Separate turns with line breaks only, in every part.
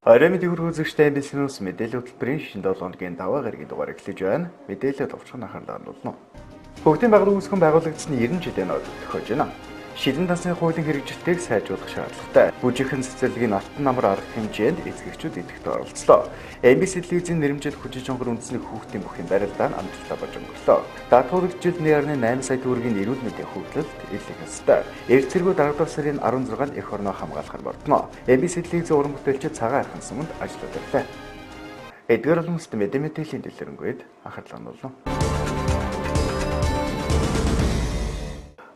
Орой мэндийг хүргэх үзэгчтэй MBC News мэдээлэл хөтөлбөрийн шинэ 7 хоногийн даваа гарагийн дугаар эхлэж байна. Мэдээлэлд товчхон анхаарлаа хандуулна. Хүүхдийн байгууллага үүсгэн байгуулагдсаны 90 жилийн нод тохиож байна. Шилэн дансны хуулийн хэрэгжилтийг сайжруулах шаардлагатай. Бүжигхэн цэцэрлэгийн алтан намар арга хэмжээнд эцэгчүүд идэвхтэй оролцлоо. MBC телевизийн нэрмжил хүчит жонхор үндэсний хүүхдийн бүхийн барилдаа нь амжилттай болж өнгөрлөө. Даатгуулагч жил 1.8 сая төгрөгийн эрүүл мэндийн хөгжилд элэх ёстой. Эрт цэргүүд 10 дугаар сарын 16-нд эх орноо хамгаалахар мордоно. MBC телевизийн уран бүтээлчид цагаан архан суманд ажиллаад ирлээ. Эдгээр боломжтой мэдээллийн дэлгэрэнгүй анхаарлаа хандуулна.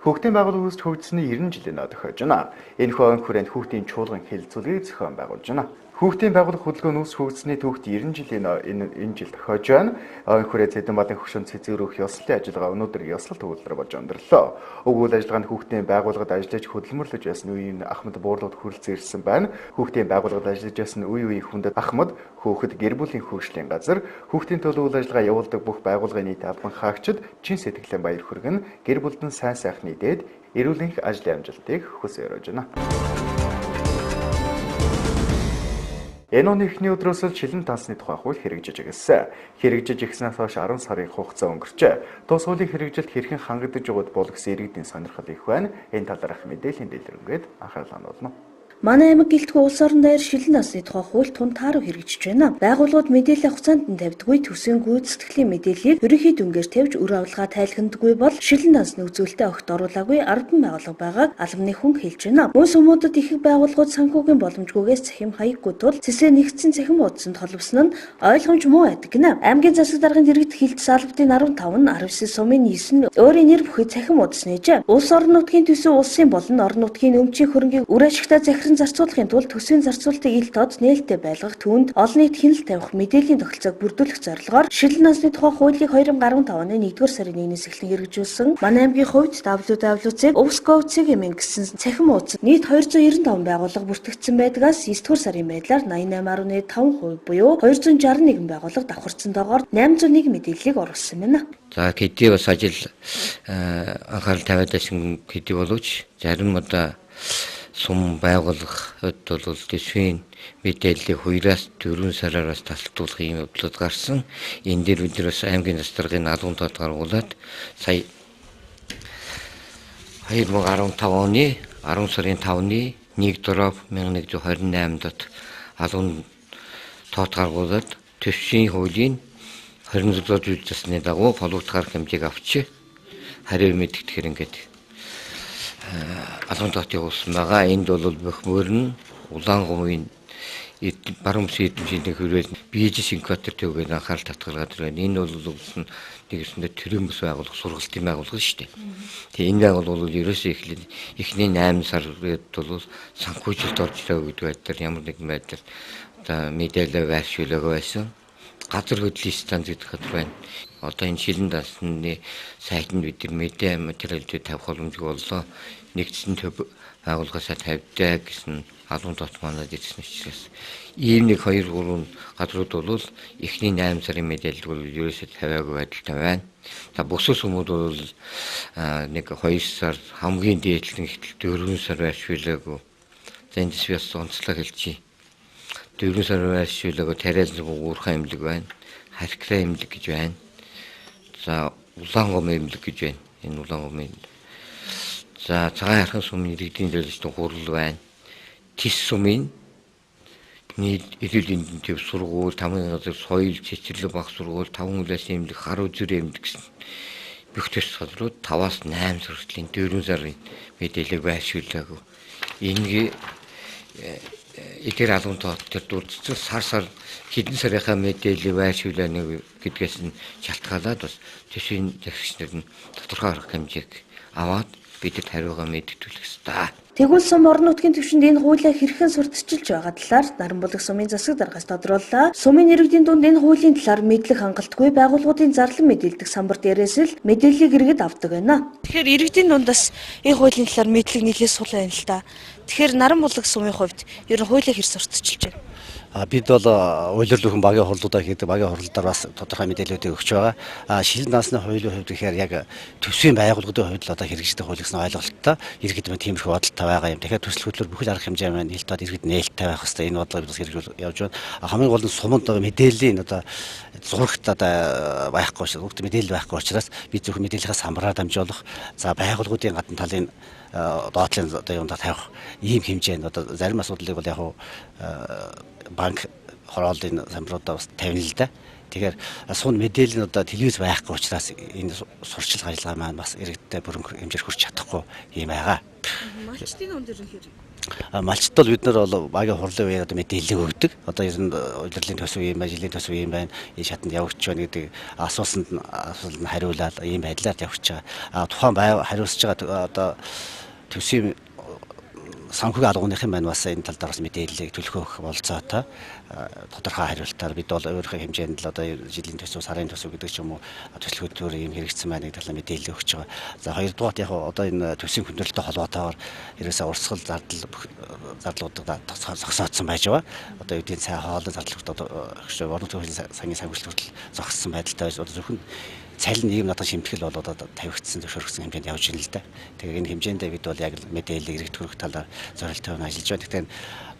Хүүхдийн байгууллага үүсч хөгжсөний 90 жилийн нөө тохиож байна. Энэхүү он хүрээнд хүүхдийн чуулган хэлэлцүүлгийг зохион байгуулж байна. Хүүхдийн байгууллага хөдөлгөөн үүсч хөгжсөний түүхт 90 жилийн нөө энэ жил тохиож байна. Он хүрээ Цэдэн балын хөшөөнд цэцүүрөх ёслолын ажиллагаа өнөөдөр ёслол төгөлдөр болж өндөрлөө. Уг үйл ажиллагаанд хүүхдийн байгууллагад ажиллаж хөдөлмөрлөж байсан үеийн ахмад буурлууд хүрэлцэн ирсэн байна. Хүүхдийн байгууллагад ажиллаж байсан үе үеийн хүндэт ахмад хүүхэд гэр бүлийн хөгжлийн газар хүүхдийн төлөө үйл ажиллагаа явуулдаг бүх байгууллагын нийт албан хаагчид чин сэтгэлийн баяр хүргэн гэр бүлдэн сайн сайхны дээд эрүүл энх ажлын амжилтыг хүсэж өрөөж байна. Энэ оны эхний өдрөөс л шилэн тансны тухай хууль хэрэгжиж эхэлсэн. Хэрэгжиж эхэлснээс хойш 10 сарын хугацаа өнгөрчээ. Тус хуулийн хэрэгжилт хэрхэн хангагдаж байгаад бол гэсэн иргэдийн сонирхол их байна. Энэ талаарх мэдээллийн дэлгэрэнгээд анхаарал хандуулна.
Манай аймаг гэлтгүй улс орон даяар шилэн насны тухай хууль тун тааруу хэрэгжиж байна. Байгууллагууд мэдээлэл авах хугацаанд нь тавьдаггүй төсвийн гүйцэтгэлийн мэдээллийг ерөнхий дүнгээр тавьж үр авилгаа тайлгнадаггүй бол шилэн насны үзүүлэлтэд огт оруулаагүй 10 байгууллага байгааг албаны хүн хэлж байна. Мөн сумуудад ихэнх байгууллагууд санхүүгийн боломжгүйгээс цахим хаяггүй тул цэсээ нэгдсэн цахим хуудсанд холбосон нь ойлгомж муу байдаг гинэ. Аймгийн засаг даргын дэргэд хилдс албадын 15 нь 19 сумын 9 нь өөрийн нэр бүхий цахим хуудас нээжээ. Улс орон нутгийн төсөв улсын болон орон нутгийн өмчийн хөрөнгийг үр ашигтай захиран зарцуулахын тулд төсвийн зарцуулалтыг ил тод нээлттэй байлгах түүнд олон нийт хяналт тавих мэдээллийн тогтолцоог бүрдүүлэх зорилгоор шилэн насны тухай хуулийг 2015 оны 1-р сарын 1-ээс эхлэн хэрэгжүүлсэн. Манай аймгийн хувьд www.uvsgov.cg гэсэн цахим хуудас нийт 295 байгууллага бүртгэгдсэн байдгаас 9-р сарын байдлаар 88.5% буюу 261 байгууллага давхарцсан тоогоор 801 мэдээллийг оруулсан байна.
За хэдий бас ажил анхаарал тавиад байсан хэдий боловч зарим одоо сум байгууллагад бол төсвийн мэдээллийг 2-аас 4 сараас тасалдуулах юм явдлууд гарсан. Энэ дээр бид нар бас аймгийн засаг даргын албан тоод гаргуулад сая 2015 оны 10 сарын 5-ны 1-1128 дот албан тоод гаргуулад төсвийн хуулийн 26 дугаар зүйл засны дагуу холбогдох арга хэмжээг авч хариу мэдгэтгэхэр ингээд албан тоот явуулсан байгаа. Энд бол бүх мөрн улаан гумын баруун бүсийн эдэн шинжлэх хүрээд бизнес инкубатор төвгээд анхаарал татгалгаад байна. Энэ бол үгсэн нэгсэндээ төрийн бүс байгууллага сургалтын байгууллага шүү дээ. Тэгээ энэ байгууллага бол ерөөсөө эхлээд эхний 8 сар бол санхүүжилт орж ирээ гэдэг байдлаар ямар нэгэн байдлаар одоо мэдээлэл байршуулаагүй байсан. Газар хөдлөлийн станц гэдэг газар байна. Одоо энэ шилэн дансны сайтанд бид нар мэдээ материалыг тавих боломжгүй боллоо. Нэгдсэн төв байгууллагаасаа тавьдаа гэсэн албан тот манад ирсэн учраас ийм 1 2 3 газрууд бол эхний 8 сарын мэдээлэл бол ерөөсөө тавиагүй байдалтай байна. За бусад сүмүүд бол нэг 2 сар хамгийн дээдлэн ихтэл 4 сар байршуулаагүй. За эндээс би бас онцлог хэлчихье. 4 сар байршуулаагүй тариалан уурхай эмнэлэг байна. Харкра эмнэлэг гэж байна. За улаан гом эмнэлэг гэж байна. Энэ улаан гомын за цагаан хархан сумын иргэдийн төлөвчдийн хурал байна. Тис сумын нийт эрүүл мэндийн төв сургууль, тамгын газар, соёл, цэцэрлэг баг сургууль, таван хүлээсэн эмнэлэг, хар үзүр эмнэлэг гэсэн бүх төс газрууд 5-аас 8 сар хүртэл 4 сарын мэдээллийг байршуулаагүй. Энэ эдгээр албан тоот төр дурдсан сар сар хэдэн сарынхаа мэдээллийг байршуулаа нэг гэдгээс нь шалтгаалаад бас төсвийн захирагч нар нь тодорхой арга хэмжээг аваад бидэд хариугаа мэддүүлэх ёстой.
Тэгвэл сум орон нутгийн түвшинд энэ хуулиа хэрхэн сурталчилж байгаа талаар Наранбулаг сумын засаг даргаас тодрууллаа. Сумын иргэдийн дунд энэ хуулийн талаар мэдлэг хангалтгүй байгууллагуудын зарлан мэдээлдэг самбар дээрээс л мэдээллийг иргэд авдаг байна. Тэгэхээр иргэдийн дунд бас энэ хуулийн талаар мэдлэг нэлээд сул байна л да. Тэгэхээр Наранбулаг сумын хувьд ер нь хуулиа хэр сурталчилж байна?
Бид бол улирлын багийн хурлуудаа хийдэг, багийн хурлаар бас тодорхой мэдээллүүдийг өгч байгаа. Шилэн дансны хуулийн хувьд гэхээр яг төсвийн байгууллагын хувьд л одоо хэрэгждэг хууль гэсэн ойлголттой иргэд маань тиймэрхүү бодолтой байгаа юм. Тэгэхээр төсөл хөтлөр бүхэл арга хэмжээ маань хил тод иргэд нээлттэй байх хэвээр энэ бодлогыг бас хэрэгжүүл явж байна. Хамгийн гол нь суманд мэдээллийн одоо зурагт одоо байхгүй учраас, бүгд мэдээлэл байхгүй учраас бид зөвхөн мэдээллийнхаа самбараар дамжуулах, за байгууллагуудын гадна талын доотлын одоо юмдаа тавих ийм хэмжээнд одоо зарим асуудлыг бол яг банк хорооллын самбаруудаа бас тавина л да. Тэгэхээр сун мэдээлэл нь одоо телевиз байхгүй учраас энэ сурчлага ажиллагаа маань бас иргэдтэй бүрэн хэмжээр хүрч чадахгүй юм байгаа.
Малчдын он дээр нь хэр?
Малчд бол бид нар бол багийн хурлын үеэр одоо мэдээлэл өгдөг. Одоо ер нь улирлын төсөв юм байна, жилийн төсөв юм байна, энэ шатанд явагдаж байна гэдэг асуултанд нь хариулаад ийм байдлаар явж байгаа. Тухайн хариуцж байгаа одоо төсвийн санхүүгийн алгууныхын маань бас энэ тал дээр бас мэдээллийг төлөхөх болцоотой тодорхой хариултаар бид бол өөрийнхөө хэмжээнд л одоо жилийн төсөв, сарын төсөв гэдэг ч юм уу төсөл хөтөлбөр ийм хэрэгцсэн байна гэдэг талаар мэдээлэл өгч байгаа. За хоёрдугаарт яг одоо энэ төсвийн хүндрэлтэй холбоотойгоор ерөөсөө урсгал зардал бүх зардлуудыг зогсоодсон байж байгаа. Одоо юу гэдгийг цай хоолны зардал хүртэл одоо орон нутгийн сангийн санхүүжилт хүртэл зогссон байдалтай байж одоо зөвхөн цалин нийгэм наадах шимтгэл бол одоо тавигдсан зөвшөөрөгдсөн хэмжээнд явж байна л да. Тэгэхээр энэ хэмжээндээ бид бол яг мэдээлэл иргэд хүрэх талаар зорилттой ажиллаж байна. Тэгэхээр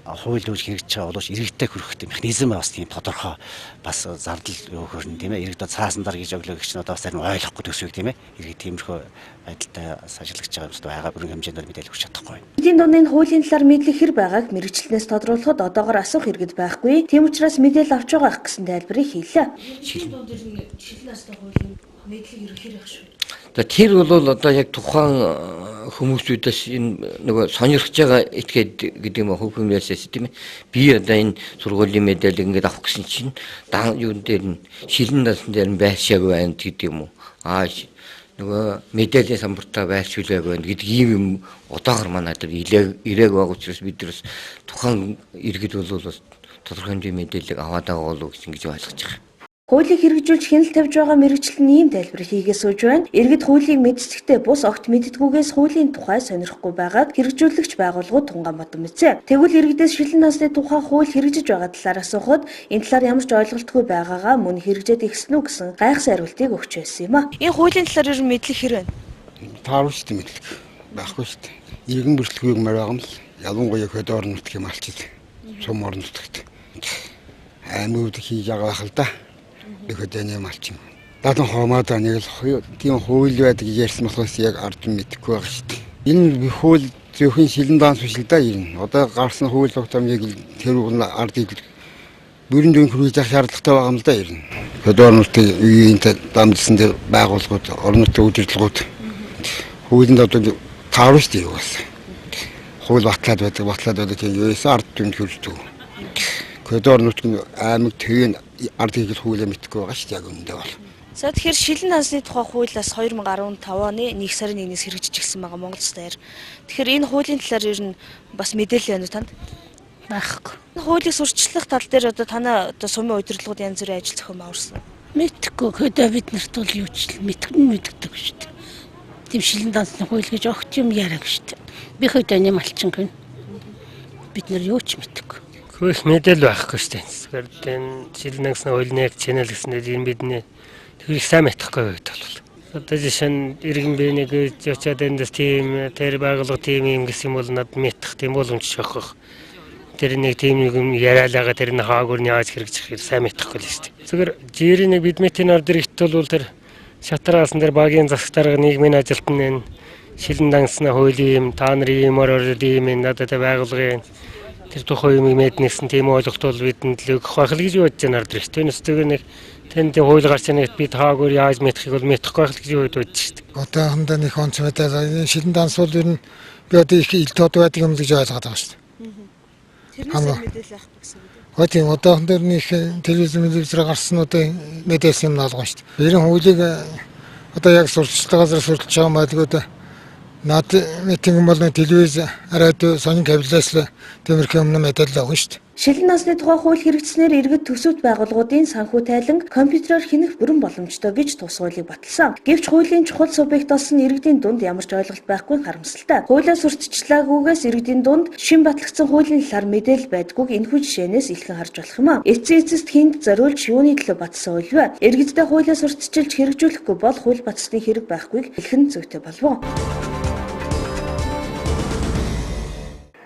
хууль үүж хэрэгжиж байгаа боловч иргэдтэй хүрэх механизм бас тийм тодорхой бас зардал юу хөрнө тийм ээ. Иргэд цаасан дар гэж өглөө гэж нь одоо бас зарим ойлгохгүй төсвийг тийм ээ. Иргэд тиймэрхүү байдалтай бас ажиллаж байгаа юмсд байгаа бүрэн хэмжээнд мэдээлэл өгч чадахгүй.
Эдийн дундын хуулийн талаар мэдлэг хэр байгааг мэргэжилтнээс тодруулахад одоогор асуух иргэд байхгүй. Тийм учраас мэдээлэл авч байгаа ах гэсэн тайлбарыг хийлээ. Шилэн дунд дэр нь шилэн настай хуулийн мэдлэг ерөн хэр их шүү.
За тэр бол одоо яг тухайн хүмүүсүүдээс энэ нөгөө сонирхож байгаа этгээд гэдэг юм уу хөв хүмүүсээс тийм ээ. Би одоо энэ сургуулийн мэдээлэл ингээд авах гэсэн чинь дан юун дээр нь шилэн дансн дээр нь байршаагүй байна гэдэг юм уу. Аа нөгөө мэдээллийн самбартаа байршуулаагүй байна гэдэг ийм юм одоогор манай дээр ирээг байгаа учраас бид нар тухайн иргэд бол бас тодорхой хэмжээний мэдээллийг аваад байгаа болов уу гэж ингэж ойлгож байгаа.
Хуулийг хэрэгжүүлж хяналт тавьж байгаа мэргэжилт нь ийм тайлбар хийгээ сууж байна. Иргэд хуулийг мэдсэхдээ бус огт мэддэггүйгээс хуулийн тухай сонирхгүй байгааг хэрэгжүүлэгч байгууллагууд тунгаан бодон мэдсэн. Тэгвэл иргэдээс шилэн дансны тухай хууль хэрэгжиж байгаа талаар асуухад энэ талаар ямар ч ойлголтгүй байгаагаа мөн хэрэгжээд ихсэн үү гэсэн гайхсан хариултыг өгч байсан юм а. Энэ хуулийн талаар ер нь мэдлэг хэр байна?
Тааруулж мэдлэг байхгүй шүү дээ. Иргэн бүрэлдэхүүн мөр байгаа юм л ялангуяа хөдөө орон нутгийн малчид сум орон нутагт аймагуд хийж байгаа байх л да. Хөдөөний малчин. Дадан хомоод нэг л тийм хууль байдаг гэж ярьсан болохоос яг ард мэдэхгүй байгаа шүү дээ. Энэ хууль зөвхөн шилэн данс биш л да юм. Одоо гарсан хууль тогтоомжийг тэр ард бүрэн дүн хүргэж авах шаардлагатай байгаа юм л да юм. Хөдөө орон нутгийн үеийн дамжсан тэр байгууллагууд, орон нутгийн удирдлагууд хуулинд одоо таарна шүү дээ бас. Хууль батлаад байдаг тийм юусэн ард түмэнд хүрдэг. Хөдөө орон нутгийн аймаг төвийн ард хийгэл хуулиа мэдэхгүй байгаа шүү дээ яг үүндээ бол.
За тэгэхээр шилэн дансны тухай хууль бас 2015 оны 1 сарын 1-ээс хэрэгжиж ирсэн байгаа Монгол улс дээр. Тэгэхээр энэ хуулийн талаар ер нь бас мэдээлэл байна уу танд?
Байхгүй.
Энэ хуулийг сурчлах тал дээр одоо танай одоо сумын удирдлагууд янз бүрийн ажил зохион байгуулсан.
Мэдхгүй хөдөө бид нарт бол юу ч мэддэг шүү дээ. Тийм шилэн дансны хууль гэж огт юм яриаг шүү дээ. Би хөдөөний малчин гэн. Бид нар юу ч мэдхгүй.
Хөөс мэдээлэл байхгүй шүү дээ. Тэгэхээр энэ шилэн дансны хуулийн яг чанал гэсэн дээр энэ бидний тэр их сайн мэдэхгүй байт бол. Одоо жишээ нь иргэн би нэг очиад эндээс тийм тэр байгууллага тийм юм гэсэн юм бол над мэдэх тийм боломж байхгүй. Тэр нэг тийм нэг юм яриалаагаа тэр нэг хаагур нь яаж хэрэгжих хэрэг сайн мэдэхгүй л шүү дээ. Зүгээр жирийн нэг бид мэтийн ордер ихтэл бол тэр шатраасан дээр багийн засаг дарга нийгмийн ажилтан энэ шилэн дансны хуулийн юм та нарын юм ороод ийм энэ надад байгууллагын тэр тухайн юмыг мэднэ гэсэн тийм ойлголт бол бидэнд л өгөх байх л гэж бодож байна ард. Тэрнээс зүгээр нэг тэнд хууль гарч ирнэ бид хаагур яаж мэдэхийг бол мэдэхгүй байх л гэж бодож шүү дээ.
Одоохондоо нэг онц мэдээлэл шилэн данс бол ер нь би одоо их ил тод байдаг юм л гэж ойлгоод байгаа шүү дээ.
Тэрнээс мэдээлэл авах гэсэн үг үү?
Гэхдээ тийм одоохондоо нэг телевизээр гарсан одоо мэдээлэл юм болгоо шүү дээ. Ер нь хуулийг одоо яг сурталчилгаа газар сурталж байгаа юм байдгүй одоо Над митинг бол телевиз, радио, сонин кабелээс л тиймэрхүү юм мэдээлэл өгнө шүү дээ.
Шилэн дансны тухай хууль хэрэгжсэнээр иргэд төсөвт байгууллагуудын санхүү тайлан компьютероор хянах бүрэн боломжтой гэж тус хуулийг баталсан. Гэвч хуулийн чухал субъект болсон иргэдийн дунд ямар ч ойлголт байхгүй нь харамсалтай. Хуулиа сурталчлаагүйгээс иргэдийн дунд шинэ батлагдсан хуулийн талаар мэдээлэл байдгүйг энэхүү жишээнээс илхэн харж болох юм а. Эцсийн эцэст хэнд зориулж юуны төлөө батсан хууль вэ? Иргэдтэй хуулиа сурталчилж хэрэгжүүлэхгүй бол хууль батсны хэрэг байхгүйг хэлэх нь зүйтэй болов уу?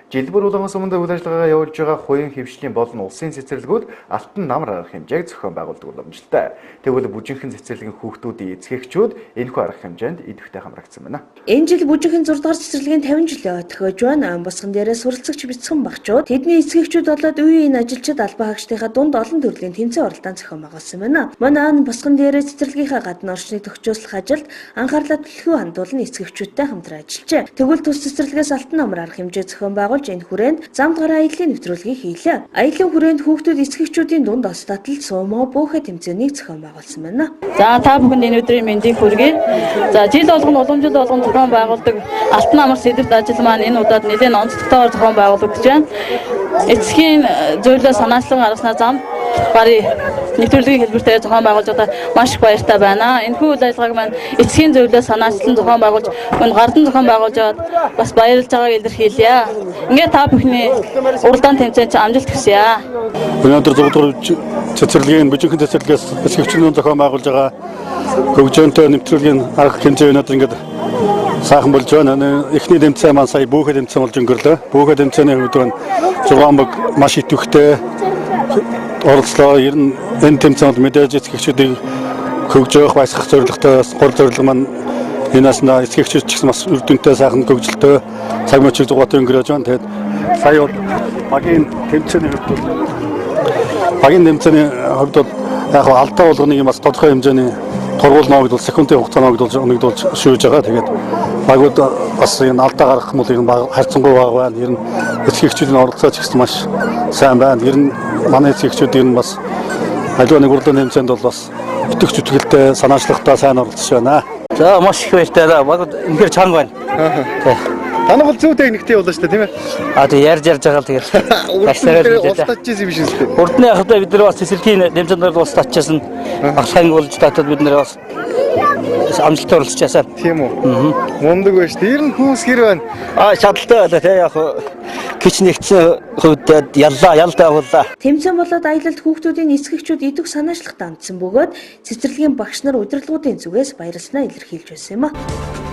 Жил бүр Улаан суманд үйл ажиллагаагаа явуулж байгаа хувийн хэвшлийн болон улсын цэцэрлэгүүд алтан намар арга хэмжээг зохион байгуулдаг уламжлалтай. Тэгвэл бүжинхэн цэцэрлэгийн хүүхдүүдийн эцэгчүүд энэхүү арга хэмжээнд идэвхтэй хамрагдсан байна.
Энэ жил бүжинхэн 6 дугаар цэцэрлэгийн 50 жилийн тохиож байна. Ан босгон дээрээ суралцагч бяцхан багчууд тэдний эцэгчүүд болоод үеийн ажилчид албан хаагчдынхаа дунд олон төрлийн тэмцээн уралдаан зохион байгуулсан байна. Мөн ан босгон дээрээ цэцэрлэгийнхаа гадна орчныг тохижуулах ажилд анхаарлаа түлхүү хандуулан эцэгчүүдтэй хамтран ажиллажээ. Тэгвэл тус цэцэрлэгээс алтан намар арга хэмжээ зохион байгуулж энэ хүрээнд замд гараа аяллаа нэвтрүүлгийг хийлээ. Аяллаа хүрээнд хүүхдүүд эцэгчүүдийн дунд остатал сумо бөөхө тэмцээнийг зохион байгуулсан байна.
За та бүхэнд энэ өдрийн мэндийг хүргэе. За жил болгон уламжил болгон зохион байгуулдаг Алтан намар сэдэвт ажил маань энэ удаад нэлээд онцлогтойгоор зохион байгуулагдаж байна. Эцгийн зөвлөлөө санаачлан гаргаснаар зам гарын нэвтрүүлгийн хэлбэртэй зохион байгуулж одоо маш их баяртай байна. Энэхүү үйл ажиллагааг маань эцгийн зөвлөлөө санаачлан зохион байгуулж, мөн гардан зохион байгуулж аваад бас баярлж байгааг илэрхийлье. Ингээд та бүхний уралдаан тэмцээнд амжилт хүсье.
Өнөөдөр 6 дугаар цэцэрлэгийн бүжинхэн цэцэрлэгээс эцэгчнүүд зохион байгуулж байгаа хөгжөөнтэй нэвтрүүлгийн арга хэмжээ өнөөдөр ингээд сайхан болж байна. Эхний тэмцээн маань сая бөөхө тэмцээн болж өнгөрлөө. Бөөхө тэмцээний хувьд байна 6 баг маш идэвхтэй оролцлоо. Ер нь энэ тэмцээн бол мэдээж эцэгчүүдийг хөгжөөх, баясгах зорилготой гол зорилго маань энэс на эцэгчүүд ч гэсэн бас үр дүнтэй сайхан хөгжилтэй цаг мөчийг зугаатай өнгөрөөж байна. Тэгээд сая бол багийн тэмцээний хувьд бол багийн тэмцээний хувьд бол яг алдаа болгоныг бас тодорхой хэмжээний тургуул ноогдвол секундын хугацаа ноогдуулж шүүж байгаа. Тэгээд багууд бас энэ алдаа гаргах юм бол энэ баг харьцангуй баг байна. Ер нь эцэгчүүдийн оролцоо ч гэсэн маш сайн байна. Ер нь манай эцэгчүүд ер нь бас аливаа нэг уралдааны тэмцээнд бол бас итгэх зүтгэлтэй санаачлагтай сайн оролцож байна.
За маш их баяртай. Багууд үнэхээр чанга байна.
Танай бол зөв техниктэй боллоо шүү дээ, тийм ээ?
А тэг ярьж байгаа л тэгэл.
Устдаж юм шиг үстэй.
Урдны хавьдаа бид нар бас цэцэрлэгийн дэмжинд бол устдажсэн. Баглахын болж татад бид нар бас амжилттай оролцож.
Тийм үү? Мундаг байж. Тэр нь хүүс хэр байна?
А шадалтай байлаа тий яг кич нэгдсэн хувьд яллаа явууллаа.
Тэмцээн болоод аялалд хүүхдүүдийн эцэгчүүд идэвх санаачлагтай хандсан бөгөөд цэцэрлэгийн багш нар удирдлагуудын зүгээс баярлалаа илэрхийлж байсан юм а.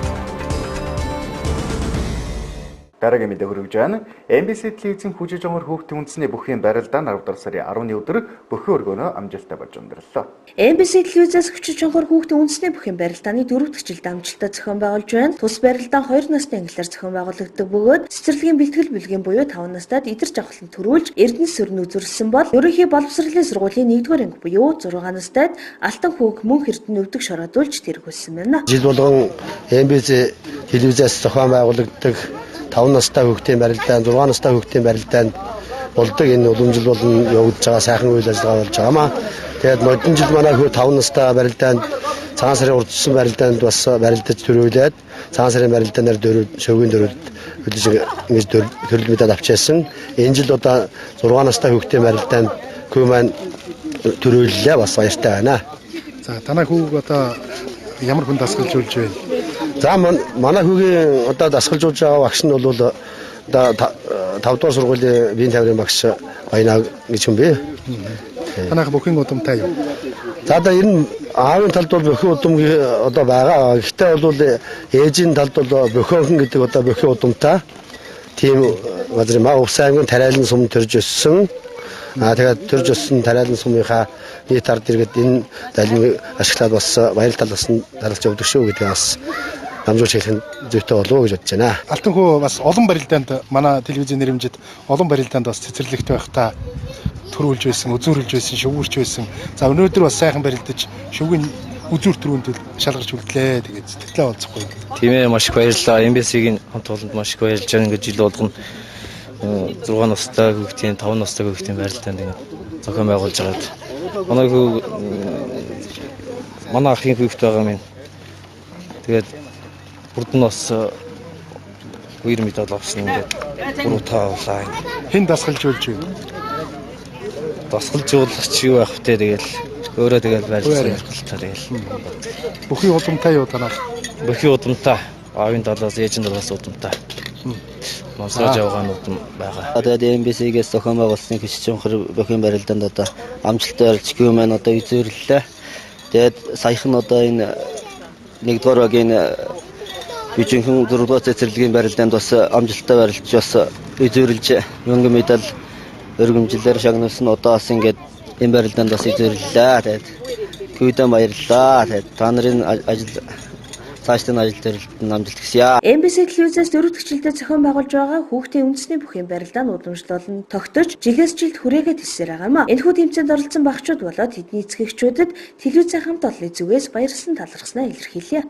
Дараагийн мэдээ хүргэж байна. MBC телевизийн хүчит жонгор хүүхдийн үндэсний бүхийн барилдаан 10 дугаар сарын 10-ны өдөр бүхэн өргөнөө амжилттай болж өндөрлөө.
MBC телевизээс хүчит жонгор хүүхдийн үндэсний бүхийн барилдааны 4 дахь жилд амжилттай зохион байгуулж байна. Тус барилдаан 2 насны ангилалаар зохион байгуулагддаг бөгөөд цэцэрлэгийн бэлтгэл бүлгийн буюу 5 настайд идэрч авахлан төрүүлж Эрдэнэс сүрэн үзэрлсэн бол ерөнхий боловсролын сургуулийн 1-р анги буюу 6 настайд Алтан хүүг мөнх эрдэнэ өвдөг шороодуулж тэргүүлсэн байна.
Жил болгон MBC телевизээс зохион байгуулагддаг 5 настай хүүхдийн барилдаан, 6 настай хүүхдийн барилдаанд болдог энэ уламжил болон явагдаж байгаа сайхан үйл ажиллагаа болж байгаамаа. Тэгээд нодон жил манай хүү 5 настай барилдаанд цагаан сарын урдсан барилдаанд бас барилдаж төрүүлээд цагаан сарын барилдаанаар шөвгийн дөрөвд үлдэж ингэж төрөл медаль авчаасан. Энэ жил одоо 6 настай хүүхдийн барилдаанд хүү маань төрүүллээ, бас баяртай байна.
За танай хүүг одоо ямар хүн дасгалжуулж байна?
За манай хүүгийн одоо дасгалжуулж байгаа багш нь бол одоо 5 дугаар сургуулийн биеийн тавирын багш Баянаа гэж хүн бэ.
Танайх бүхэн удамтай юу?
За одоо ер нь аавын талд бол бөхөн удам одоо байгаа. Гэхдээ бол ээжийн талд бол бөхөөхөн гэдэг одоо бөхөн удамтай тийм газар юм аа. Увс аймгийн Тариалан сум төрж өссөн. Аа тэгээд төрж өссөн Тариалан сумынхаа нийт ард иргэд энэ далимыг ашиглаад бас баяр талаас нь даралж явдаг шүү гэдгийг бас дамжуулж хэлэх нь зүйтэй болов уу гэж бодож байна.
Алтан хүү бас олон барилдаанд манай телевизийн нэрэмжид олон барилдаанд бас цэцэрлэгт байхдаа төрүүлж байсан, үзүүрэлж байсан, шөвгөрч байсан. За өнөөдөр бас сайхан барилдаж шөвгийн үзүүр түрүүнд шалгарч үлдлээ. Тэгээд сэтгэлээ олзохгүй.
Тийм ээ маш их баярлалаа. MBC-ийн хамт олонд маш их баярлж байна. Ингээд жил болгоно 6 настай хүүхдийн 5 настай хүүхдийн барилдаанд ингээд зохион байгуулж байгаад манай хүү манай ахын хүүхд байгаа минь. Тэгээд урд нь бас Хоёр медаль авсан, ингээд 3 удаа авлаа.
Хэн дасгалжуулж байна?
Дасгалжуулагч юу байх вэ, тэгэл өөрөө тэгэл барилцсан явах л та, тэгэл.
Бүхий удамтай юу танаа?
Бүхий удамтай. Аавын талаас, ээжийн талаас удамтай. Мансууж явгаа нь удам байгаа.
Тэгээд MBC-гээс зохион байгуулсан хичжимхэр бохин барилдаанд одоо амжилттай барилж гүн маань одоо үзүүрлээ. Тэгээд саяхан одоо энэ 1-р багийн бижинхэн 6-р цэцэрлэгийн барилдаанд бас амжилттай барилж бас үзүүрлж мөнгө медаль өргөмжлөөр шагнуулсан, одоо бас ингээд энэ барилдаанд бас үзүүрлээ. Тэгээд күйдэн баярлалаа. Тэгээд та нарын ажил цаашдын ажил төрөлд нь амжилт хүсье.
MBC телевизээс дөрөв дэх жилдээ зохион байгуулж байгаа хүүхдийн үндэсний бүхийн барилдаа нь уламжлал нь тогтож жилээс жилд хүрээгээ тэлсээр байгаа юм а. Энэхүү тэмцээнд оролцсон багчууд болоод тэдний эцгэгчүүдэд телевизийн хамт олонны зүгээс баярлсан талархснаа илэрхийлье.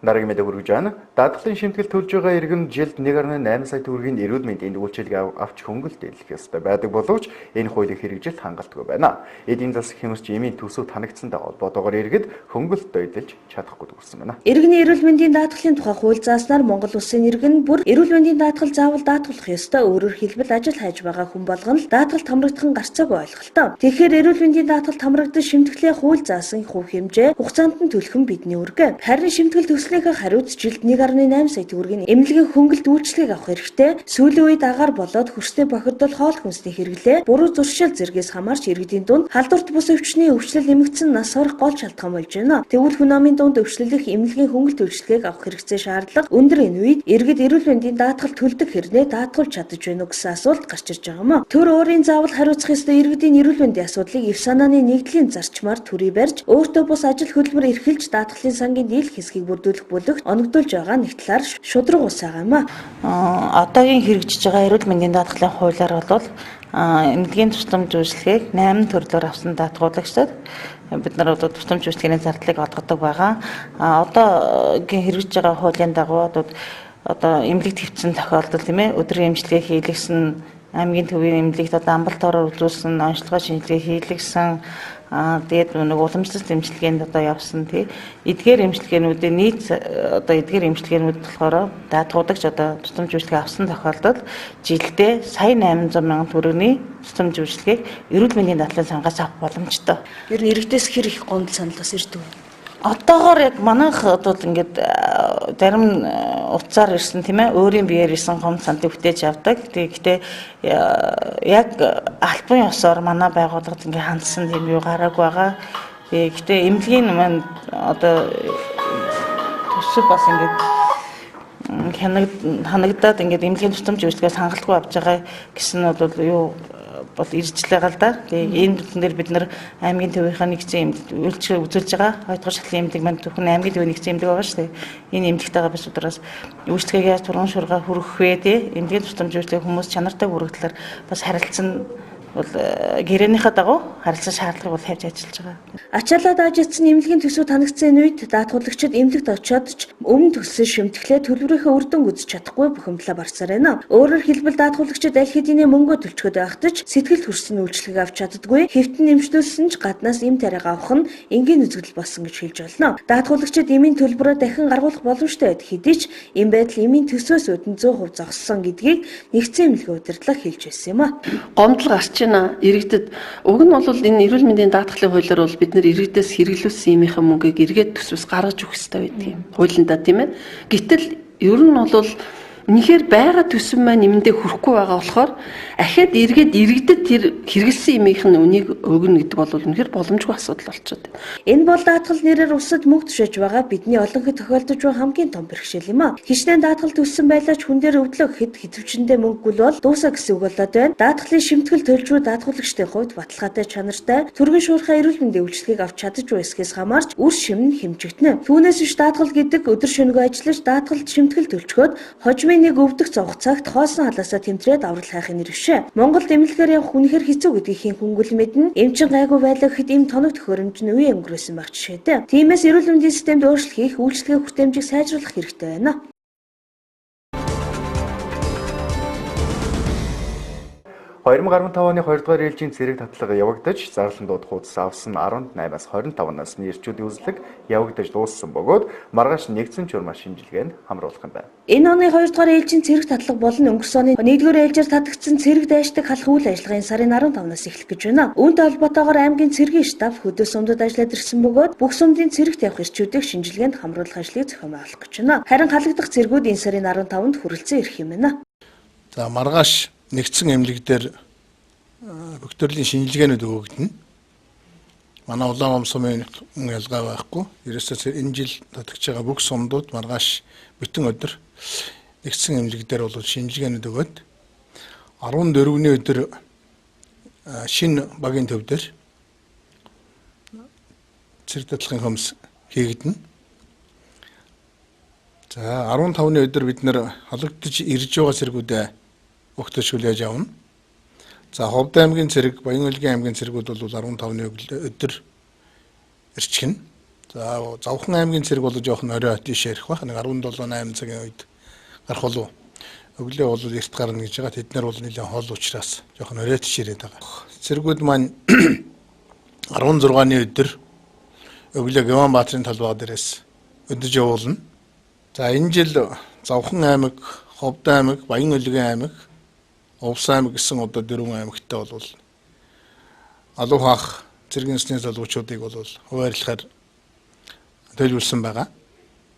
Дараагийн мэдээ хүргэж байна. Даатгалын шимтгэл төлж байгаа иргэн жилд 1.8 сая төгрөгийн эрүүл мэндийн үйлчилгээ авч хөнгөлт дийлэх ёстой байдаг боловч энэ хуулийг хэрэгжил хангалтгүй байна. Эдийн засаг хэмэрч эмийн төсөв танигдсантай холбоотойгоор иргэд хөнгөлт дэвдэлж чадахгүй төгссөн байна.
Иргэний эрүүл мэндийн даатгалын тухай хууль зааснаар Монгол улсын иргэн бүр эрүүл мэндийн даатгал заавал даатгалах ёстой, өөрөөр хэлбэл ажил хайж байгаа хүн болгон л даатгалд хамрагдах нь гарцаагүй ойлголтоо. Тэгэхээр эрүүл мэндийн даатгалд хамрагдаж шимтгэлээ хууль заасан хувь хэмжээ хугацаанд нь төлөх нь бидний үүрэг. Харин шимтгэл төслийнхээ хариуд жилд 1.8 сая төгрөгийн эмнэлгийн хөнгөлт үйлчилгээг авах хэрэгтэй. Сүүлийн үед агаар болоод хөрсний бохирдол, хоол хүнсний хэрэглээ, буруу зуршил зэргээс хамаарч иргэдийн дунд халдварт бус өвчний өвчлөл нэмэгдсэн нас орох гол шалтгаан болж байна. Тэгвэл хүн амын дунд өвчлөлөх эмнэлгийн хөнгөлт үйлчилгээг авах хэрэгцээ шаардлага өндөр энэ үед иргэд эрүүл мэндийн даатгал төлдөг хэрнээ даатгуулж чадаж байна уу гэсэн асуулт гарч ирж байгаа юм а. Төр өөрийн заавал хариуцах ёстой иргэдийн эрүүл мэндийн асуудлыг эв санааны нэгдлийн зарчмаар төрий барьж өөртөө бус ажил хөдөлмөр эрхэлж даатгалын сангийн дийлэх хэсгийг бүрдүүлэх бүлэгт оногдуулж байгаа нэг талаар шударга ус байгаа юм а.
Одоогийн хэрэгжиж байгаа эрүүл мэндийн даатгалын хуулиар бол эмнэлгийн тусламж үйлчилгээг 8 төрлөөр авсан даатгуулагчдад бид нар одоо тусламж үйлчилгээний зардлыг олгодог байгаа. Одоогийн хэрэгжиж байгаа хуулийн дагуу одоо эмнэлэгт хэвтсэн тохиолдол, тийм ээ, өдрийн эмчилгээ хийлгэсэн, аймгийн төвийн эмнэлэгт одоо амбулаториор үзүүлсэн, онцлогоо шинжилгээ хийлгэсэн, тэгээд нэг уламжлалт эмчилгээнд одоо явсан, тий, эдгээр эмчилгээнүүдийн нийт одоо эдгээр эмчилгээнүүд болохоор даатгуулагч одоо тусламж үйлчилгээ авсан тохиолдолд жилдээ 1,800 мянган төгрөгийн тусламж үйлчилгээг эрүүл мэндийн даатгалын сангаас авах боломжтой.
Ер нь иргэдээс хэр их гомдол санал бас ирдэг вэ?
Одоогоор яг манайх бол ингээд зарим утсаар ирсэн, тийм ээ, өөрийн биеэр ирсэн гомдол саналыг бүтээж авдаг. Тэгэхдээ яг албан ёсоор манай байгууллагад ингээд хандсан тийм юу гараагүй байгаа. Гэхдээ эмнэлгийн маань одоо төсөв бас ингээд хянагдаад ингээд эмнэлгийн тусламж үйлчилгээгээс хангалтгүй авч байгаа гэсэн нь бол юу бол ирж л байгаа л да. Тэгээ энэ бүтэн дээр бид нар аймгийн төвийнхээ нэгдсэн үйлчилгээ үзүүлж байгаа. Хоёрдугаар шатлын эмнэлэг маань зөвхөн аймгийн төвийн нэгдсэн эмнэлэг байгаа шүү дээ. Энэ эмнэлэгтэйгээ бас удраас үйлчилгээг яаж турган шуурга хүргэх вэ, тий, эмнэлгийн тусламж үйлчилгээ хүмүүс чанартай хүргэх талаар бас харилцан бол гэрээнийхээ дагуу харилцан шаардлагыг бол тавьж ажиллаж байгаа.
Ачаалаа дааж ятсан эмнэлгийн төсөв танигдсан энэ үед даатгуулагчид эмнэлэгт очиод ч өмнө төлсөн шимтгэлээ төлбөрийнхөө үр дүнг үзэж чадахгүй бухимдлаа барсаар байна. Өөрөөр хэлбэл даатгуулагчид аль хэдийнэ мөнгөө төлчгöd байхад ч сэтгэл төрсөн үйлчилгээг авч чаддаггүй, хэвтэн нэмжлүүлсэн ч гаднаас эм тариага авах нь энгийн үзэгдэл болсон гэж хэлж болно. Даатгуулагчид эмийн төлбөрөө дахин гаргуулах боломжтой байдаг хэдий ч эм байдал эмийн төсвөөс үүдэн 100% зогссон гэдгийг нэгдсэн эмнэлгийн удирдлага хэлж байсан юм а.
Гомдол гарч иргэдэд уг нь бол энэ эрүүл мэндийн даатгалын хуулиар бол бид нэр иргэдээс хэрэглүүлсэн эмийнхээ мөнгийг эргээд төсвөөс гаргаж өгөх ёстой байдаг юм. Хуулиндаа, тийм ээ. Гэтэл ер нь бол үнэхээр байгаа төсөв маань эмэндээ хүрэхгүй байгаа болохоор ахиад эргээд иргэдэд тэр хэрэглэсэн эмийнх нь үнийг өгнө гэдэг бол үнэхээр боломжгүй асуудал болчиход байна.
Энэ бол даатгал нэрээр улсад мөнгө түшээж байгаа бидний олон хэд тохиолдож буй хамгийн том бэрхшээл юм а. Хичнээн даатгал төлсөн байлаа ч хүн дээр өвдлөө гэхэд хэвчэндээ мөнгөгүй бол дуусаа гэсэн үг болоод байна. Даатгалын шимтгэл төлж буй даатгуулагчдын хувьд баталгаатай чанартай түргэн шуурхай эрүүл мэндийн үйлчилгээг авч чадаж буй эсхээс хамаарч үр шим нь хэмжигдэнэ. Түүнээс биш даатгал гэдэг өдөр шөнөгөө ажиллаж даатгалд шимтгэл төлчгөөд хожмын нэг өвдөх зовх цагт хоосон халаасаа тэмтрээд аврал хайхын нэр бишээ. Монголд эмнэлгээр явах үнэхээр хэцүү гэдгийг хэн хүнгүл мэднэ. Эмчин гайгүй байлаа гэхэд эм тоног төхөөрөмж нь үе өнгөрөөсөн байх жишээтэй. Тиймээс эрүүл мэндийн системд өөрчлөлт хийх, үйлчилгээ хүртээмжийг сайжруулах хэрэгтэй байна.
2015 оны 2 дугаар ээлжийн цэрэг татлага явагдаж, зарлан дууд хуудас авсан 18-аас 25 насны эрчүүдийн үзлэг явагдаж дууссан бөгөөд маргааш нэгдсэн чурмаа шинжилгээнд хамруулах юм байна.
Энэ оны 2 дугаар ээлжийн цэрэг татлага болон өнгөрсөн оны 1-р ээлжээр татагдсан цэрэг дайшдаг халах үйл ажиллагааны сарын 15-наас эхлэх гэж байна. Үүнтэй холбоотойгоор аймгийн цэргийн штаб хөдөө сумдад ажиллаад ирсэн бөгөөд бүх сумдын цэрэгт явах эрчүүдийг шинжилгээнд хамруулах ажлыг зохион байгуулах гэж байна. Харин халагдах цэргүүд энэ сарын 15-нд хүрэлцэн ирэх юм байна.
За маргааш нэгдсэн эмнэлэг дээр бүх төрлийн шинжилгээнүүд өгөгдөнө. Манай Улаан сумын ялгаа байхгүй. Ерөөсөө энэ жил татагч байгаа бүх сумдууд маргааш бүтэн өдөр нэгдсэн эмнэлэг дээр бол шинжилгээнүүд өгөөд 14-ний өдөр шинэ багийн төв дээр цэрэг дадлахын хөмс хийгдэнэ. За 15-ны өдөр бид нэр халагдаж ирж байгаа цэргүүдээ өгтөж хүлээж авна. За Ховд аймгийн цэрэг, Баян-Өлгийн аймгийн цэргүүд бол 15-ны өдөр ирчихнэ. За Завхан аймгийн цэрэг бол жоохон орой тийшээ ирэх байх. Нэг 17 8 цагийн үед гарах болов. Өглөө бол эрт гарна гэж байгаа. Тэд нар бол нэлээд хол учраас жоохон орой тийш ирээд байгаа. Цэргүүд маань 16-ны өдөр өглөө Гяванбаатарын талбай дээрээс өдөж явуулна. За энэ жил Завхан аймаг, Ховд аймаг, Баян-Өлгийн аймаг, Увс аймаг гэсэн одоо дөрвөн аймагтай бол алуу хаах цэргийн зэсний залуучуудыг бол хуваарлахаар төлөвлөсөн байгаа.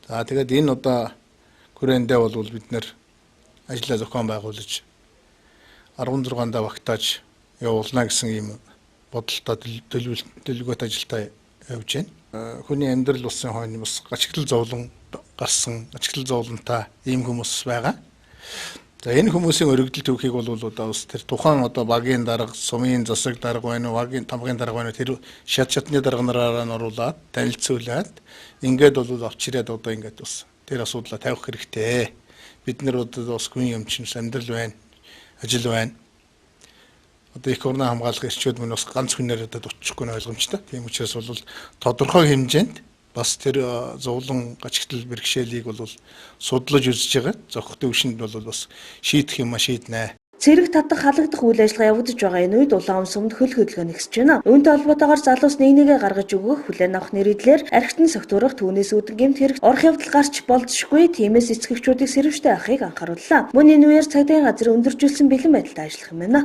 За тэгээд энэ одоо хүрээндээ бол бид нэр ажлаа зохион байгуулж 16-нд багтааж явуулна гэсэн ийм бодолтой төлөвлөгөөт ажилдаа явж байна. Хүний амьдрал улсын хойно бас гачигдал зовлон гарсан, гачигдал зовлонтой ийм хүмүүс байгаа. За энэ хүмүүсийн өргөдөл төвхийг бол одоо бас тэр тухайн одоо багийн дарга, сумын засаг дарга байна уу, багийн тамгын дарга байна уу, тэр шат шатны дарга нараараа оруулаад танилцуулаад ингээд бол авч ирээд одоо ингээд бас тэр асуудлаа тавих хэрэгтэй. Бид нар одоо бас хүн юм чинь амьдрал байна, ажил байна. Одоо их орноо хамгаалах эрчүүд мөн бас ганц хүнээр одоо дутчихгүй нь ойлгомжтой. Тийм учраас бол тодорхой хэмжээнд бас тэр зовлон гачигдал бэрхшээлийг бол судлаж үзэж байгаа. Зохих төвшөнд бол бас шийдэх юм а шийднэ.
Цэрэг татах халагдах үйл ажиллагаа явагдаж байгаа энэ үед Улаан сумд хөл хөдөлгөөн нэгсэж байна. Үүнтэй холбоотойгоор залуус нэг нэгээ гаргаж өгөх, хүлээн авах нэрийдлэр архитан согтуурах, түүнээс үүдэн гэмт хэрэг орох явдал гарч болзошгүй. Тиймээс эцэгчүүдийг сэрэмжтэй байхыг анхаарууллаа. Мөн энэ үеэр цагдаагийн газар өндөржүүлсэн бэлэн байдалтай ажиллах юм байна.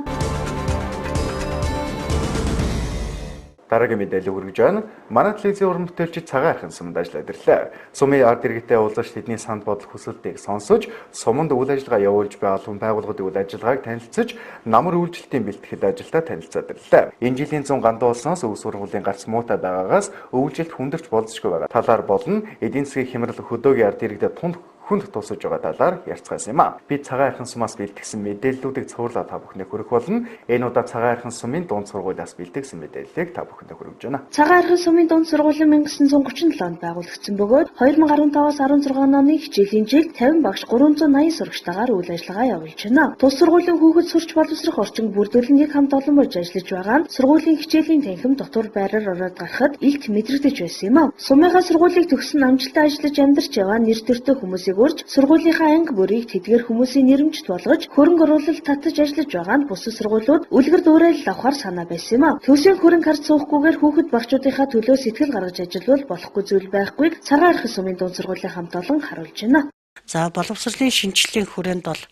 Дараагийн мэдээлэл хүргэж байна. Манай телевизийн уран бүтээлчид Цагаан архин суманд ажиллаад ирлээ. Сумын ард иргэдтэй уулзаж тэдний санд бодол хүсэлтийг сонсож, суманд үйл ажиллагаа явуулж буй албан байгууллагын үйл ажиллагааг танилцаж, намар үйлчлэлтийн бэлтгэл ажилдаа танилцаад ирлээ. Энэ жилийн 100 гандуулсанаас өв сургуулийн гарц муутай байгаагаас өвлжилт хүндэрч болзошгүй байгаа талаар болон эдийн засгийн хямрал хөдөөгийн ард иргэдэд тунд хүнд тусаж байгаа талаар ярьцгаасан юм а. Би Цагаан архин сумаас бэлтгэсэн мэдээллүүдийг цувралаа та бүхэндээ хүргэх болно. Энэ удаа Цагаан архин сумын дунд сургуулиас бэлтгэсэн мэдээллийг та бүхэндээ хүргэж байна.
Цагаан архин сумын дунд сургууль 1937 онд байгуулагдсан бөгөөд 2015-аас 16 оны хичээлийн жил 50 багш 380 сурагчтайгаар үйл ажиллагаа явуулж байна. Тус сургуулийн хүүхэд сурч боловсрох орчин бүрдүүлэн нэг хамт олон болж ажиллаж байгаа нь сургуулийн хичээлийн танхим дотор байраар ороод гарахад илт мэдрэгдэж байсан юм а. Сумынхаа сургуулийг төгссөн амжилттай ажиллаж амьдарч яваа нэр төртэй хүмүүсийг урьж сургуулийнхаа анги бүрийг тэдгээр хүмүүсийн нэрэмжит болгож хөрөнгө оруулалт татаж ажиллаж байгаа нь бусад сургуулиуд үлгэр дуурайл авахар санаа байсан юм а. Төсвийн хөрөнгө харц суухгүйгээр хүүхэд багчуудынхаа төлөө сэтгэл гаргаж ажиллавал болохгүй зүйл байхгүй Цагаан архин сумын дунд сургуулийн хамт олон харуулж байна.
За боловсролын шинжилгээний хүрээнд бол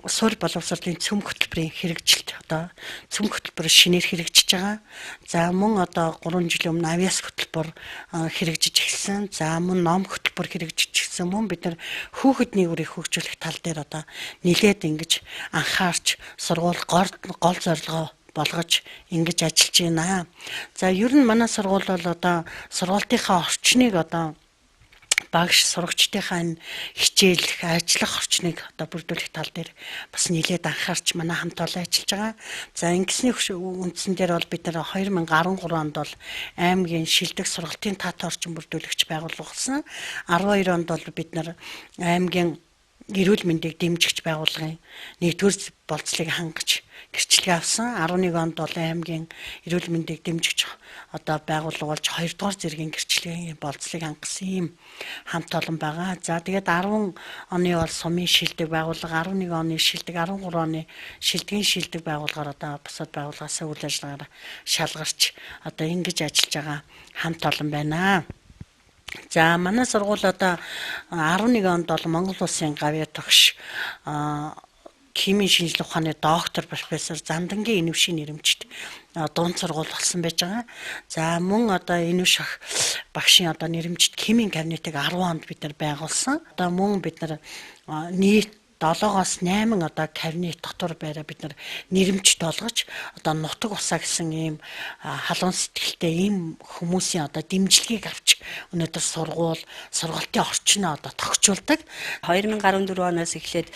суурь боловсролын цөм хөтөлбөрийн хэрэгжилт одоо цөм хөтөлбөр шинээр хэрэгжиж байгаа. За мөн одоо 3 жилийн өмнө авиас хөтөлбөр хэрэгжиж эхэлсэн. За мөн ном хөтөлбөр хэрэгжиж эхэлсэн. Мөн бид нар хүүхэд нийгүүрийг хөгжүүлэх тал дээр одоо нэлээд ингэж анхаарч сургууль гол зорилгоо болгож ингэж ажиллаж байна. За ер нь манай сургууль бол одоо сургуулийн орчныг одоо багш сурагчдынхаа энэ хичээлэх, ажиллах орчныг одоо бүрдүүлэх тал дээр бас нэлээд анхаарч манай хамт олон ажиллаж байгаа. За ингэсний үндсэн дээр бол бид нар 2013 онд бол аймгийн шилдэг сургалтын тат орчин бүрдүүлэгч байгуулсан. 12 онд бол бид нар аймгийн Эрүүл мэндийг дэмжигч байгууллагын нэгдүгээр болцлыг хангаж гэрчлэгээ авсан. 11 онд Долон аймгийн эрүүл мэндийг дэмжигч одоо байгууллага болж 2 дугаар зэргийн гэрчлэгийн болцлыг хангасан ийм хамт олон байгаа. За тэгээд 10 оны бол сумын шилдэг байгууллага, 11 оны шилдэг, 13 оны шилдгийн шилдэг байгууллагаар одоо бусад байгууллагаас үйл ажиллагаагаар шалгарч одоо ингэж ажиллаж байгаа хамт олон байна. За манай сургууль одоо 11 онд бол Монгол улсын гавьяа тогш химийн шинжлэх ухааны доктор профессор Замдангийн Инвшийн нэрэмжит дунд сургууль болсон байж байгаа. За мөн одоо Инвш ах багшийн одоо нэрэмжит химийн кабинетыг 10 онд бид нар байгуулсан. Одоо мөн бид нар нийт 7-оос 8 одоо кабинет дотор байраа бид нар нэрэмжт олгож одоо нутаг усаа гэсэн ийм халуун сэтгэлтэй ийм хүмүүсийн одоо дэмжлэгийг авч өнөөдөр сургууль сургалтын орчноо одоо тогтчулдаг.
2014 оноос эхлээд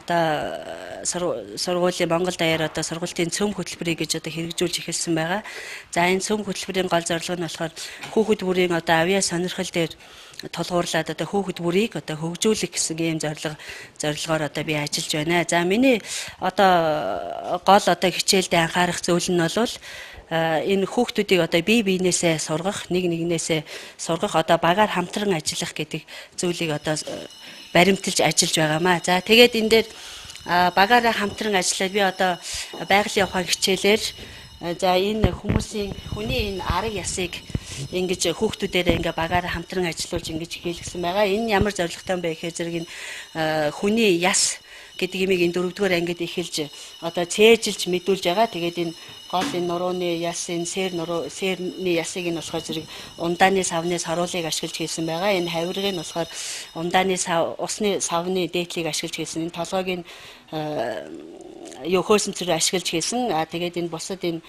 одоо сургуулийн Монгол даяар одоо сургалтын цөм хөтөлбөрийг гэж одоо хэрэгжүүлж эхэлсэн байгаа. За энэ цөм хөтөлбөрийн гол зорилго нь болохоор хүүхэд бүрийн одоо авиа сонирхол дээр тулгуурлаад одоо хүүхэд бүрийг одоо хөгжүүлэх гэсэн ийм зорилгоор одоо би ажиллаж байна. За миний одоо гол одоо хичээлдээ анхаарах зүйл нь бол энэ хүүхдүүдийг одоо бие биенээсээ сургах, нэг нэгнээсээ сургах, одоо багаар хамтран ажиллах гэдэг зүйлийг одоо баримталж ажиллаж байгаамаа. За тэгээд энэ дээр багаараа хамтран ажиллаад би одоо байгалийн ухаан хичээлээр за энэ хүмүүсийн хүний энэ арга ясыг ингэж хүүхдүүдээрээ ингээ багаараа хамтран ажиллуулж ингэж хийлгэсэн байгаа. Энэ ямар зорилготой юм бэ гэхээр зэрэг энэ хүний яс гэдэг имийг энэ дөрөвдүгээр ангид эхэлж одоо цээжилж мэдүүлж байгаа. Тэгээд энэ гол энэ нурууны яс, энэ сэр нуруу, сэрний ясыг нь болохоор зэрэг ундааны савны саруулыг ашиглаж хийсэн байгаа. Энэ хавиргыг нь болохоор ундааны сав, усны савны дээдлийг ашиглаж хийсэн. Энэ толгойг нь юу хөөсөмцөр ашиглаж хийсэн. А тэгээд энэ бусад энэ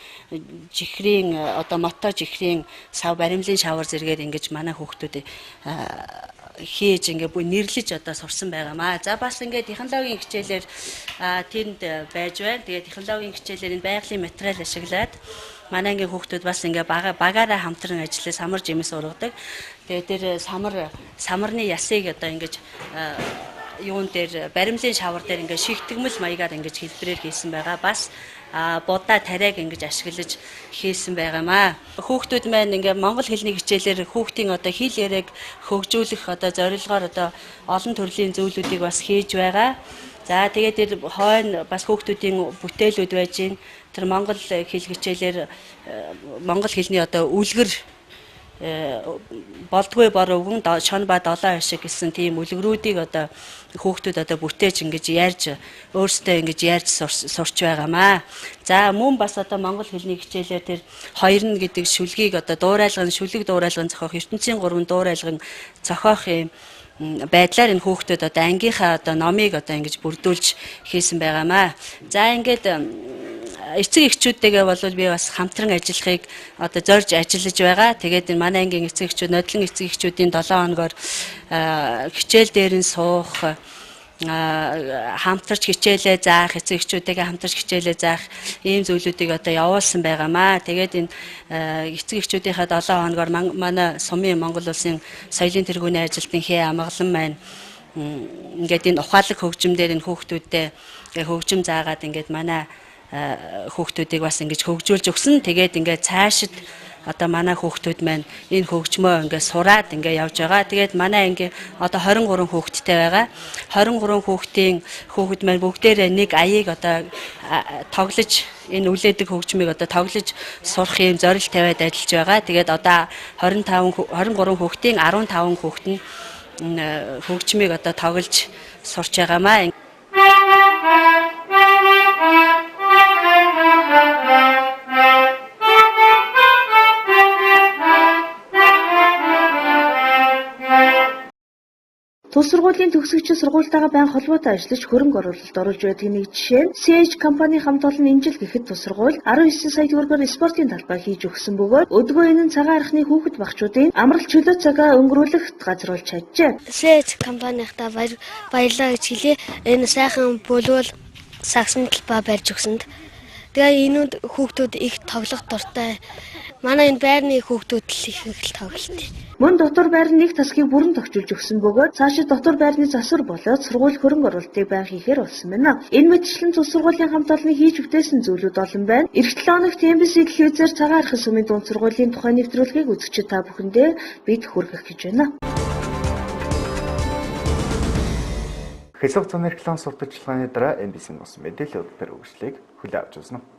жихрийн одоо мото жихрийн сав баримлын шавар зэрэгээр ингэж манай хүүхдүүд хийж ингээ бүх нэрлэж одоо сурсан байгаамаа. За бас ингээ технологийн хичээлээр тэнд байж байна. Тэгээд технологийн хичээлээр энэ байгалийн материал ашиглаад манай ангийн хүүхдүүд бас ингээ багаараа хамтран ажиллаж самар жимс ургадаг. Тэгээд тэр самарны ясыг одоо ингэж юун дээр баримлын шавар дээр ингээ шигтгэмэл маягаар ингэж хэлбэрээр хийсэн байгаа. Бас будаа тариаг ингэж ашиглаж хийсэн байгаамаа. Хүүхдүүд маань ингээ монгол хэлний хичээлээр хүүхдийн одоо хэл яриаг хөгжүүлэх одоо зорилгоор одоо олон төрлийн зүйлүүдийг бас хийж байгаа. За тэгээд тэр хойно бас хүүхдүүдийн бүтээлүүд байж гин. Тэр монгол хэл хичээлээр монгол хэлний одоо үлгэр болдгүй бор өвгөн шон ба долоо ашиг гэсэн тийм үлгэрүүдийг одоо хүүхдүүд одоо бүтээж ингэж ярьж өөрсдөө ингэж ярьж сурч байгаамаа. За мөн бас одоо монгол хэлний хичээлээр тэр хоёрн гэдэг шүлгийг одоо дуурайлган шүлэг дуурайлган зохиох ертөнцийн гурван дуурайлган зохиох юм байдлаар энэ хүүхдүүд одоо ангийнхаа одоо номыг одоо ингэж бүрдүүлж хийсэн байгаамаа. За ингээд эцэг эхчүүдтэйгээ бол би бас хамтран ажиллахыг одоо зорж ажиллаж байгаа. Тэгээд энэ манай ангийн эцэг эхчүүд, нодлон эцэг эхчүүдийн 7 хоногоор хичээл дээр нь суух, хамтарч хичээлээ заах, эцэг эхчүүдтэйгээ хамтарч хичээлээ заах ийм зүйлүүдийг одоо явуулсан байгаамаа. Тэгээд энэ эцэг эхчүүдийнхээ 7 хоногоор манай сумын Монгол улсын соёлын тэргүүний ажилтан Хээ Амгалан маань ингээд энэ ухаалаг хөгжим дээр энэ хүүхдүүдтэй хөгжим заагаад ингээд манай хүүхдүүдийг бас ингэж хөгжүүлж өгсөн. Тэгээд ингээд цаашид одоо манай хүүхдүүд маань энэ хөгжмөө ингээд сураад ингээд явж байгаа. Тэгээд манай анги одоо 23 хүүхэдтэй байгаа. 23 хүүхдийн хүүхэд маань бүгдээрээ нэг аяыг одоо тоглож энэ үлээдэг хөгжмийг одоо тоглож сурах юм зорилт тавиад ажиллаж байгаа. Тэгээд одоо 25 23 хүүхдийн 15 хүүхэд нь хөгжмийг одоо тоглож сурч байгаамаа.
Тус сургуулийн төгсөгчид сургуультайгаа байн холбоотой ажиллаж хөрөнгө оруулалт оруулж байдаг нэг жишээ нь CH компани хамт олон энэ жил гэхэд тус сургууль 19 сая төгрөгөөр спортын талбай хийж өгсөн бөгөөд өдгөө энэ нь цагаан архины хүүхэд багчуудын амралт чөлөө цагаа өнгөрүүлэх газар болж чаджээ.
CH компанийхаа баярлалаа гэж хэлье. Энэ сайхан бүлүүл сагсан талбай барьж өгсөнд. Тэгээ энүүд хүүхдүүд их тоглох дуртай. Манай энэ байрны хүүхдүүд л их их тоглолт.
Мөн дотор байрны нэг тасгийг бүрэн тохижуулж өгсөн бөгөөд цаашид дотор байрны засвар болоод сургууль хөрөнгө оруулалтыг байнга хийхээр болсон байна. Энэ мэтчлэн тус сургуулийн хамт олонны хийж бүтээсэн зүйлүүд олон байна. Ирэх 7 хоногт MBC телевизээр Цагаан архи сумын дунд сургуулийн тухай нэвтрүүлгийг үзэгчид та бүхэндээ бид хүргэх гэж байна.
Хэлсэх зуны реклам сурталчилгааны дараа MBC-ийн ус мэдээлэл хөтөлбөр үргэлжлэгийг хүлээн авч үзэнэ.